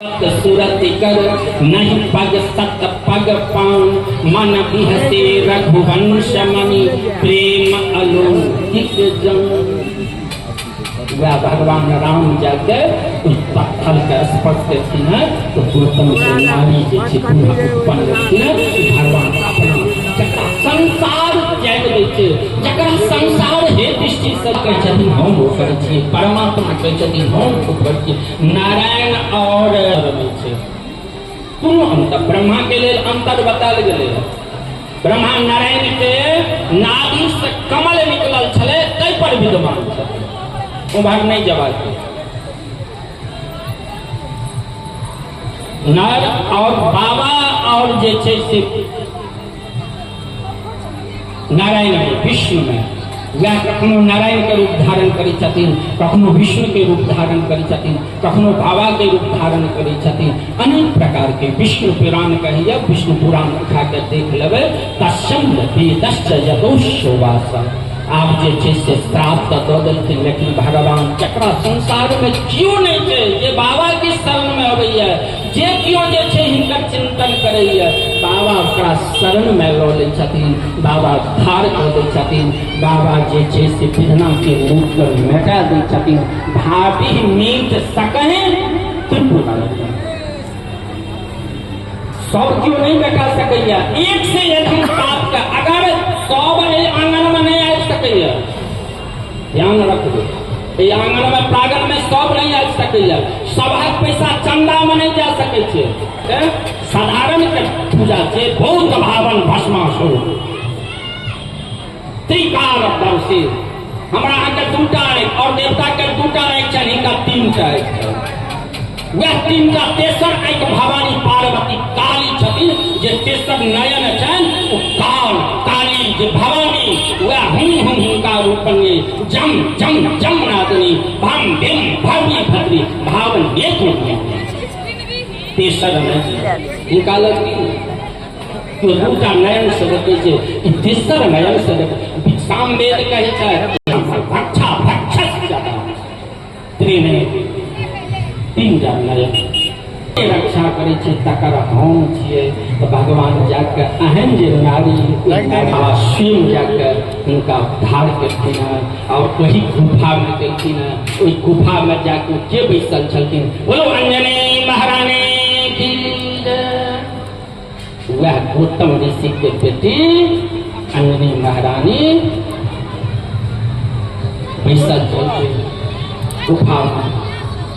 सुरति कर नहीं पग सत पग पाऊं, मन बिहसे रघुवंश मणि प्रेम अलौकिक जन। वह भगवान राम जाके उस पत्थर के स्पर्श करथिन है तो गौतम के नारी जे छै पुनः उत्पन्न भेलखिन है। भगवान अपना जकरा संसार त्याग दै छै, जकरा संसार हे दृष्टि से कहै छथिन हम ओ करै छियै, परमात्मा कहै छथिन हम ओ करै छियै। नारायण और नहि छै कोनो अंतर, ब्रह्मा के लेल अंतर बतायल गेलै। ब्रह्मा नारायण के नाभि से कमल निकलल छलै ताहि पर विद्यमान छथिन, उम्हर नहि जबाक। नर और बाबा और जे छै से नारायण में विष्णु में, वएह कखनो नारायण के रूप धारण करै छथिन, कखनो विष्णु के रूप धारण करै छथिन, कखनो बाबा के रूप धारण करै छथिन। अनेक प्रकार के विष्णु पुराण कहैया, विष्णु पुराण उठा के देख लेबै। तस्म वेदश्च यदोश्वास। आब जे छै से श्राप तऽ दऽ देलखिन, लेकिन भगवान जकरा संसार में केओ नहि छै जे बाबा के शरण में अबैया, जे केओ जे छै हिनकर चिंतन करैया, बाबा ओकरा शरण में लऽ लै छथिन, बाबा उद्धार कऽ दै छथिन, बाबा जे छै से विधना के रूप के मेटा दै छथिन। भाभी मीट सकहे त्रिपुरा सब केओ नहीं मेटा सकैया। एक से एक पाप के अगर सब एहि आंगन में नहीं आबि सकैया, ध्यान रखबै, एहि आंगन में प्रांगण में सब नहीं आबि सकैया, सबहक पैसा चंदा में नहीं जा सकै छै। साधारण के पूजा छै बहुत भावन भस्मासुर त्रिकाल दर्शी। हमरा अहाँके दूटा आँखि और देवता के दूटा आँखि छनि, हिनका तीनटा आँखि छनि। वएह तीनटा तेसर आँखि भवानी पार्वती काली छथिन, जे तेसर नयन छनि ओ काल काली जे भवानी, वएह हुं हुं हुनका रूपनी जम जम जम नादनी भम भीम भव्य भद्री भावन नेत्र तेसर नयन हिनका लग तो दूटा नयन से देखै छै, ई तेसर नयन से देखै। सामवेद कहै छै भक्षा भक्षस त्रिनेत्र तीनटा नयन रक्षा करै छै तकर हम छियै। तऽ भगवान जाके एहन जे नारी स्वयं जाके हुनका उद्धार केलखिन हँ और ओहि गुफामे गेलखिन हँ। ओहि गुफामे जाके के बैसल छलखिन? बोलो अंजनी महारानी की जय। वह गौतम ऋषि के बेटी अंजनी महारानी बैसल छलखिन गुफामे।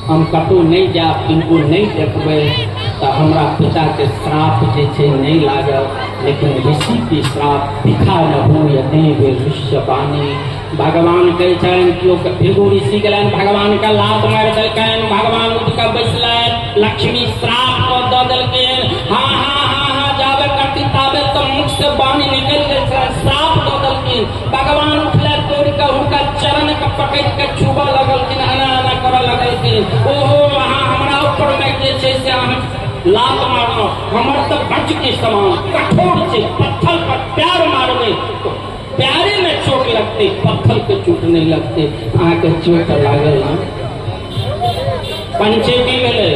हम कतहु नहि जायब, किनको नहि देखबै तऽ हमरा पिताके श्राप जे छै नहि लागत, लेकिन ऋषिके श्राप भिखा न हो देव ऋष्य वाणी। भगवान कहै छनि केओ भृगु ऋषि गेलनि, भगवानके लात मारि देलकनि, भगवान उठि कऽ बैसलनि, लक्ष्मी श्राप कऽ दऽ देलखिन। हाँ हाँ हाँ हाँ जाबे करती ताबे तऽ मुख से वाणी निकलि गेल छलनि, श्राप दऽ देलखिन। भगवान उठलथि, दौड़ कऽ हुनका चरण के पकड़ि कऽ छुबऽ लगलखिन, एना एना करऽ लगलखिन। ओहो अहाँ हमरा ऊपर मे जे छै से अहाँ लात मारलहुँ, हमर तऽ वज्र के समान कठोर छै, पत्थर पर पैर मारबै तो पैरे में चोट लगते, पत्थर के चोट नहीं लगते। अहाँके चोट लागल ना? पंचेती भेलै,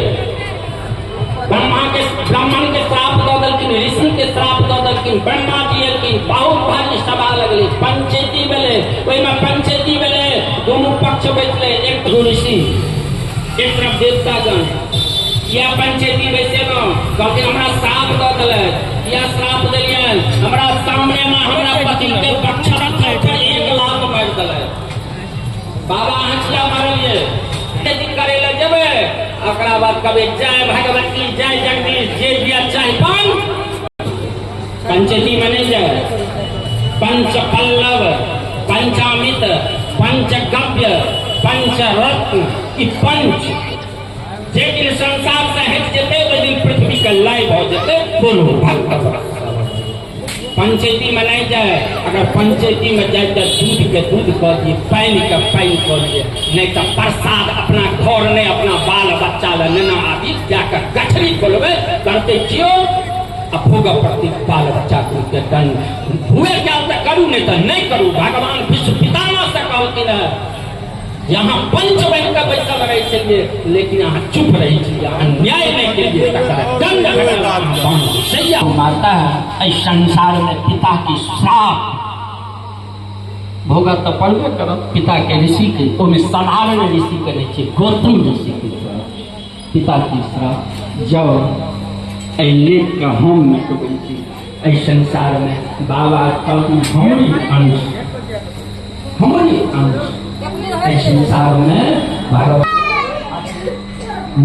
ब्रह्मा के ब्राह्मण के श्राप दऽ देलखिन, ऋषि के श्राप दऽ देलखिन, ब्रह्मा जी एलखिन, बहुत भारी सभा लगलै, पंचेती भेलै। ओहिमे पंचेती भेलै, दुनू पक्ष बैठलै, एक ऋषि एक तरफ देवतागण। किया पंचेती बैसेलहुँ? कहलखिन हमरा श्राप दऽ देलथि। किया श्राप देलियनि? हमरा सामने मे हमरा पति के पक्ष एक लात मारि देलथि। बाबा अहाँ किया मारलियै? करे लए जेबै, ओकरा बाद कहबै जय भगवती जय जगदीश, जे दिया चाहे पान। पंचेती में नहीं जाए। पंच पल्लव, पंचामित, पंचगव्य, पंचरत्न, ई पंच जे दिन संसार से हटि जेतै ओहि दिन पृथ्वी के लय भऽ जेतै। बोलो भक्त पंचैती में नहीं जाए। अगर पंचैती में जाए तो दूध के दूध कऽ दिए, पानि के पानि कऽ दिए, नहीं तो प्रसाद अपना घर नहीं अपना बाल बच्चा ले नेना आदि जाकर गठरी खोलबै करते क्यों आ भोग पड़ती बाल बच्चा के दंड हुए क्या तो करू, नहीं तो नहीं करू। भगवान विश्व पितामह से कहलखिन है जे अहाँ पंच बनि कऽ बैसल रहै छलियै, लेकिन अहाँ चुप रहै छलियै, अहाँ न्याय नहि केलियै, तकर दंड भेटल अहाँ बान्ह। माता एहि संसार में पिता के श्राप भोगत तऽ पड़बे करत। पिता के ऋषि के, ओहिमे साधारण ऋषि के नहि छै, गौतम ऋषि के पिता के श्राप। जब एहि लेख के हम मिटबै छी एहि संसार में, बाबा कहलखिन हमरे अंश, हमरे अंश एहि संसार में भगवान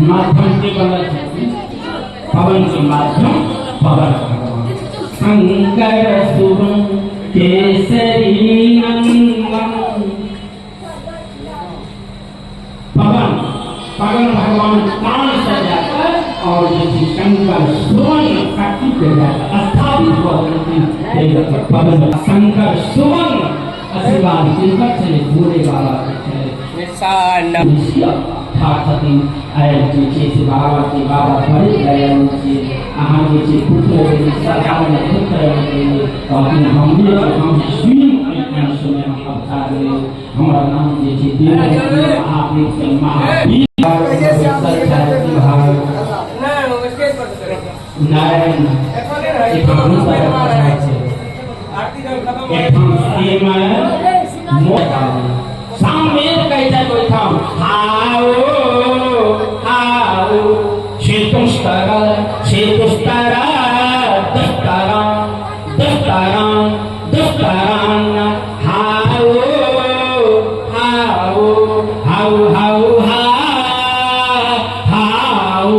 माध्यम के बनल छथिन, पवन के माध्यम पवन भगवान। शंकर सुवन केसरी नंदन, पवन पवन भगवान कान से जाकर और जे शंकर सुवन शक्ति के जाकर स्थापित भऽ गेलखिन। पवन शंकर सुवन आशीर्वाद किनकर छलै? भोले बाबा के छलै। ठाढ़ छथिन आइ जे छै से बाबा के, बाबा बड़े दयालु छियै, अहाँ जे छै पुत्र देलियै, सरकारमे पुत्र देलियै। कहलखिन हमरे, हम स्वयं एहि अंशमे हम अवतार लेब, हमरा नाम जे छै देव महादेव से महावीर। नारायण एठाम सामवेद कहै छथि ओहिठाम हाओ हाओ चतुस्तर चतुस्तर दस्तर दस्तर दस्तर हाओ हाओ how how हा हाओ।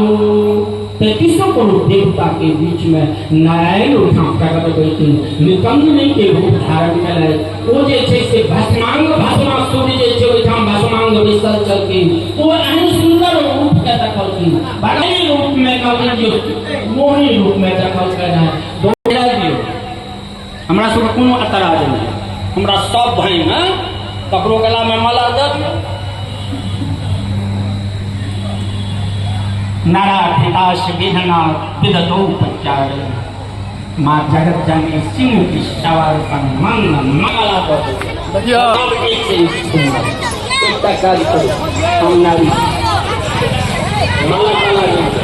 33 करोड़ देवता के बीच में नारायण ओहिठाम प्रकट होइथिन, निकंदनी के रूप धारण केलथि। ओ जे छै से भस्मांग भस्मासुर जे छै ओहिठाम भस्मांग बैसल छलखिन, ओ एहन सुंदर रूप के देखलखिन, भगवान रूप में कहलखिन जे मोहिनी रूप में देखलखिन हँ। दोहरा दियौ, हमरा सबके कोनो एतराज नहि, हमरा सब भाई में ककरो गला में माला दऽ दियौ। नाराधिदास विधना विदतो उपचार, माँ जगत जननी सिंह की सवार पर मंग माला दऽ दियौ। सब एक से एक सुंदर। एकटा काज करू, हम नारी माला माला।